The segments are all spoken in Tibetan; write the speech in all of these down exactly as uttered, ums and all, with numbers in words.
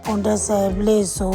པོན་ཊ་སའིབ་སླེབས་སོ།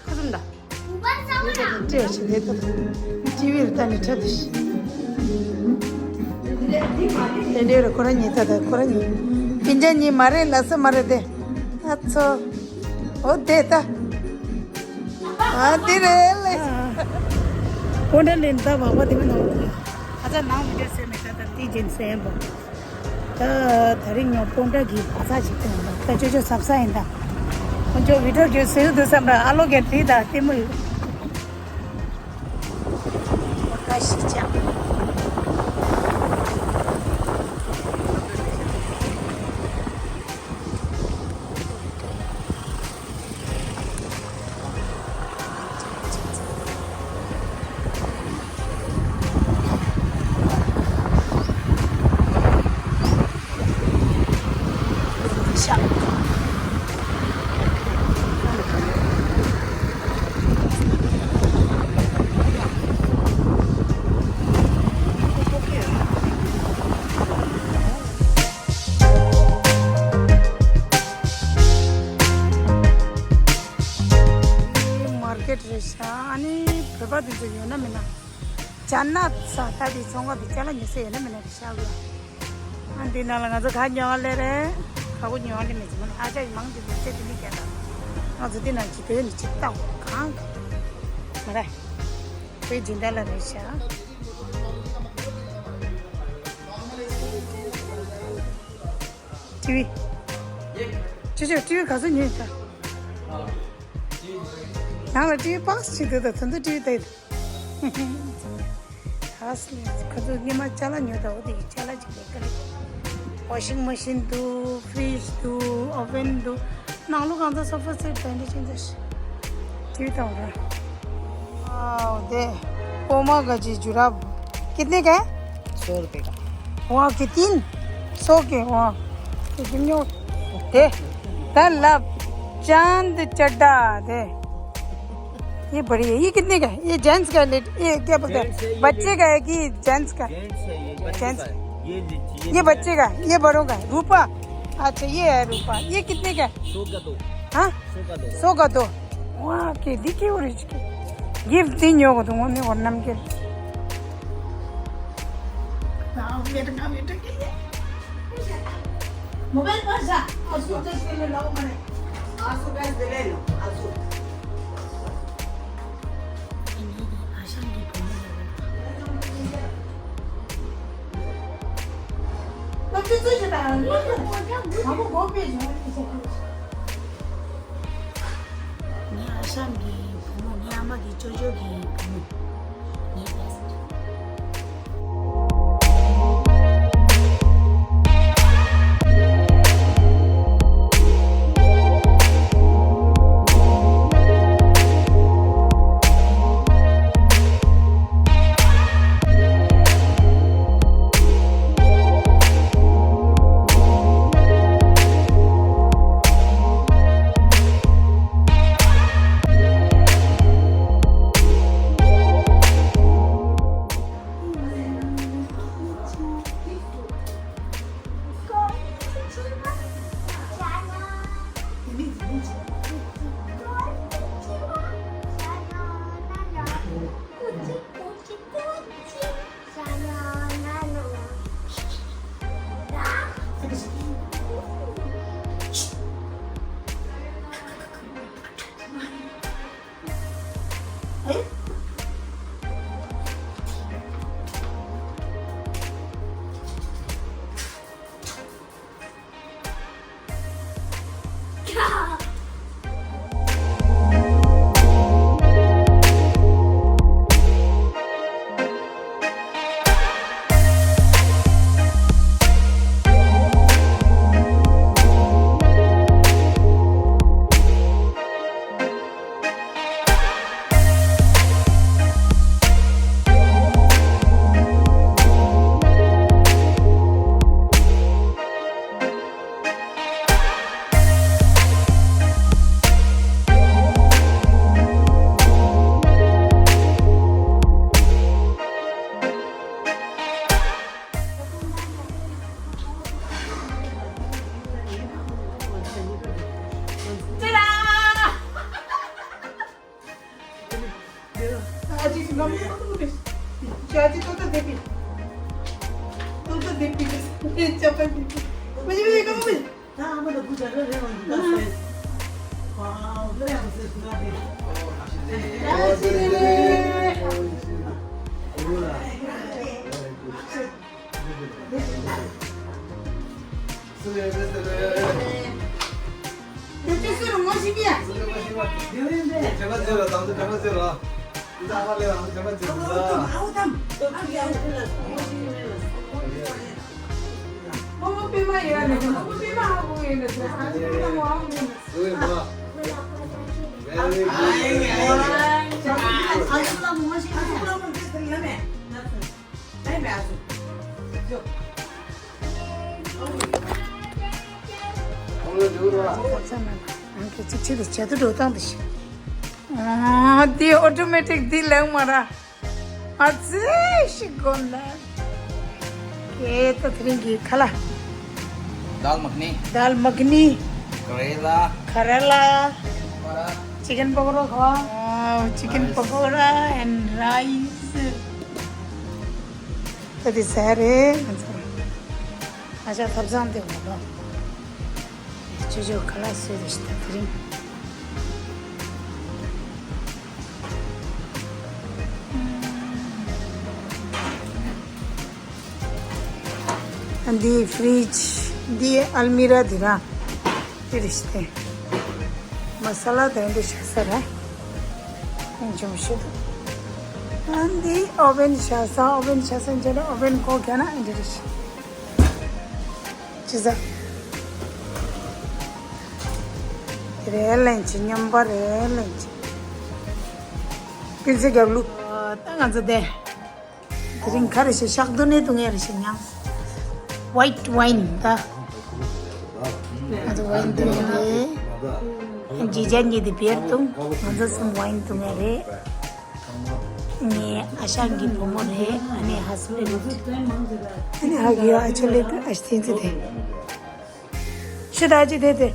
ཁ་ཟུམ་ད། ལྟེ་བ་ཞིག་ལས་ད། ཅི་བིར་ད་ནི་ཁྲ་དུ་ཞིག་དེ་འདྲའི་རུ་ཁོ་ར་ཉིད་ད་ད་ཁོ་ར་ཉིད། པིན་ཅ་ཉིད་མ་རེད་ལ་ས་མ་རེད་དེ། ཨ་ཚོ། འོ་དེ་ད། ཨ་དེ་རེད་ལེ། པོན་ཊ་ལེན་ད་བག་པ་དེ་མི་ནང་། ཨ་ཙ་ནང་མི་འདྲ་སེ་མེད་ད་ད་དེ་ཇེན་སེ་ཡིན་པ། ད་ད་རིང་ངོ་པོན་ཊ་གི་བ་ཚ་ཞིག་དང་ད་ཅོ་ཅོ་སབ་ས་ཡིན་ད། ཁོ་ཅོ་བི་ཌིའོ་གི་སེ་དུ་བསམ་ར་ཨ་ལོ་གན་བྲིས་ད་ལྟད་མོ་ཡོད། པོན་ཊ་ཞིག་ཅང་། མར་ཀེཊ་རེད་ཤག་ཨ་ནི་བོད་པ་དེ་ཚོ་ཡོད་ན་མེད་ན། ཅ་ན་ས་ད་དེ་ཚོང་ཁང་དེ་ཅ་ལག་ཉོ་ས་ཡོད་ན་མེད་ན་རེད་ཤག་ལ། ཨ་འདི་ནང་ལ་ང་ཚོ་ག་ཉོ་ལེ་རེད། ག་གོ་ཉོ་ལེ་མེད་ཅི་མ་ན་ཨ་ཅག་མང་དེ་ཚོ་ཚེ་དེ་ནི་རྒྱ་ད། ང་ཚོ་དེ་ནང་ཅི་དེ་ནི་ཅི་ལྟ་བ་གང་། མ་རེད། དཔེ་སྦྱིན་བདག་ལ་རེད་ཤག་ཊི་ཝི། ཅོ་ཅོ་ཊི་ཝི་ག་ཚོད་ཉོས་ད། ནང་ལ་ཊི་ཝི་བྷོག་སི་ཅིག་འདུག་ད་ད་ལྟ་ཊི་ཝི་ལྟ་ཡི་འདུག་ད་སི་ལི་ཁ་ཚོད་སྔོན་མ་ཅ་ལག་ཉོས་ད་འོ་དེ་གི་ཅ་ལག་ཅིག་ལས་ཀ་ལས། ཝ་ཤིང་མ་ཤིན་འདུག་ཕི་རིཇ་འདུག་ཨོ་ཝེན་འདུག་ནང་ལོགས་གང་ཚ་སོ་ཕ་སེ་ཊི་བེན་ཌི་ཅན་ཚ་ཤི། ཊི་ཝི་དང་ར། वाओ, दे। Puma का जी जुराब। कितने का है? सौ रुपए का। वाह, कितनी? सौ के, वाह। कितने होते? द लव चांद चड्ढा, दे। ये बढ़िया है। ये कितने का है? ये जेंट्स का है, लेट-, ये क्या बोलते हैं? जेंट्स है, ये बच्चे का है कि जेंट्स का? जेंट्स है, ये बच्चे जेंट्स। का है। ये लीजिए, ये बच्चे का, ये बड़ों का है। रूपा। अच्छा, ये है रूपा। ये कितने का है? सौ का दो। हाँ? सौ का दो। सौ का दो। वाह, के दिखे और इसके। गिफ्ट तीन योग तो मम्मी और नम के। मोबाइल पर जा। आंसू दस के लिए लाओ मने। आंसू गैस दे ले लो। आंसू। ངའི་ཨ་ཞང་གི་བུ་མོ། ངའི་ཨ་མ་གི་ཅོ་ཅོ་གི་བུ་མོ། ངའི་བེ་སི་ཊི། Tati, todo de pi. Todo de pi. Chapa de pi. Oye, oye, ¿cómo me? Ah, bueno, puta, no, no, no, no sé. Wow, no le hagas esto, no, no. Gracias. འདི་ཨོ་ཊོ་མེ་ཊིག་འདི་ལེགས་མ་ར། ཨ་ཙི་ཞིག་གོ་ན། ཀེ་ད་དེ་རིང་གི་ཁ་ལག دال مکھنی. دال مکھنی. کریلا. کریلا. پکوڑا. چکن پکوڑا کھوا. واو، چکن پکوڑا اینڈ رائس. ད་དེ་ཟ་རེད་ང་ཚོ། ཨ་ཅག་ཐབ་ཚང་དེ་འོ་ལོ། ཅོ་ཅོ་ཁ་ལག་བཟོས་རེད་ཤི་ད་དེ་རིང་། འདི་ཕི་རིཇ། འདི་ཨལ་མི་ར་འདི་ར། འདི་རེད་ཤི་ཏེ། མ་ས་ལ་དེ་འདྲ་བཞག་ས་ར། ཁོང་ཆུང་ཤི་ད། ཨ་འདི་ཨོ་ཝེན་བཞག་ས། ཨོ་ཝེན་བཞག་ས་འདི་ར། ཨོ་ཝེན་གོ་ག་ན་འདི་རེད་ཤི། ཅི་ཟ། རེ་ལན་ཅི་སྙོམས་པ་རེ་ལན་ཅི། པིན་སི་རྒྱབ་ལུགས། ད་ང་ཚོ་དེ། དེ་རིང་ག་རེ་ཞིག་ཤག་དུ་ནས་དུ་ངེ་རེ་ཞིག་ཉམས། ཝའིཊ་ཝའིན་ད། ང་ཚོ་ཝའིན་དུ་ངེ་རེ། ཇི་ཇན་གྱི་དེ་བེར་དུ། ང་ཚོ་གསུམ་ཝའིན་དུ་ངེ་རེ། ངའི་ཨ་ཞང་གི་བུ་མོ་རེད། ཨ་ནེ་ཧ་སི་བེན་ཌི། ཨ་ནེ་ཧ་གི་ཨ་ཅོ་ལེ་ཏི་ཨ་ཤི་ཏིན་ཙི་ཏེ། ཤི་ད་ཅི་ཏེ་ཏེ།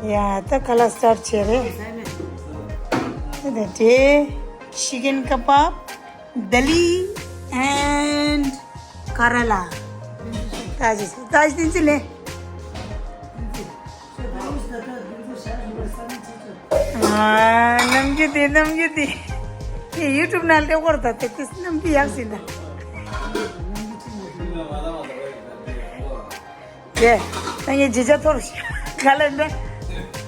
ཡ་ད་ཁ་ལག་སི་ཊར་ཊི་བྱེད་རེད། ད་ཏེ་ཅི་ཀེན་ཀ་བབ། Dali and Karala. ད་ཅི་ད་ཅི་ཏིན་ཙི་ལེ། ཨ་ནམ་རྒྱུན་དེ་ནམ་རྒྱུན་དེ། དེ་ཡུ་ཊུབ་ནང་སླེབས་སྐོར་ད་དེ་དེ་ནམ་རྒྱུན་ཡག་ཟིན་ད། དེ་ད་ངས་ཇི་ཇ་ཐོར་ག་ལེ་འདི་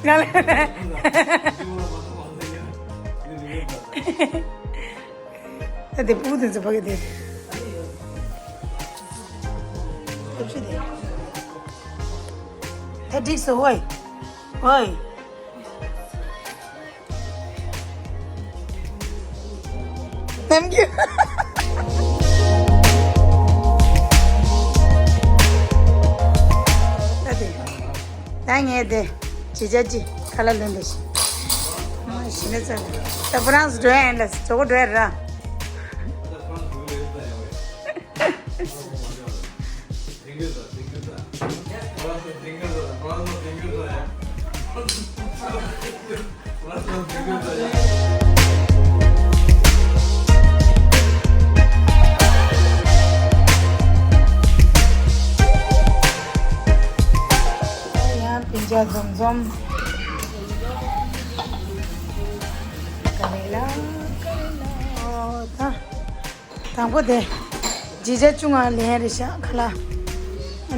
ག་ལེ། ད་དེ་ཕྲུ་གུ་དེ་ཚོ་ཕ་གི་དེ། ད་འགྲིག་སོང་ཝེ། ཝེ། ནམ་རྒྱུན། ད་དེ། ད་ངས་དེ། ཇི་ཇ་ཅི་ཁ་ལག་ལེན་པ་ཞིག་ཨ་ཞི་ནས་ཚར། ད་ཧྥ་རན་སི་འགྲོ་ཡ་ཡིན་ལ་ཇོ་གོ་འགྲོ་ཡ་ར། ཡང་སྤུན་ཀྱག་འཛོམས་འཛོམས། ཀ་རེ་ལ་ཀ་རེ་ལ་ཨོ་ད། དང་པོ་དེ། ཇི་ཇ་ཆུང་ང་ལེན་རེད་ཤག་ཁ་ལག་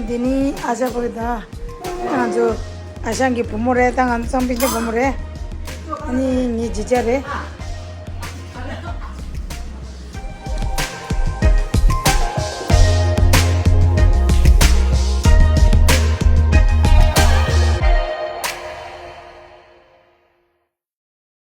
འདི་ནི་ཨ་ཅག་པོ་ད། ང་ཚོ་ཨ་ཞང་གི་བུ་མོ་རེད། ད་ང་ཚོ་ཚང་སྤུན་ཀྱག་བུ་མོ་རེད། ཨ་ནི་ངའི་ཇི་ཇ་རེད།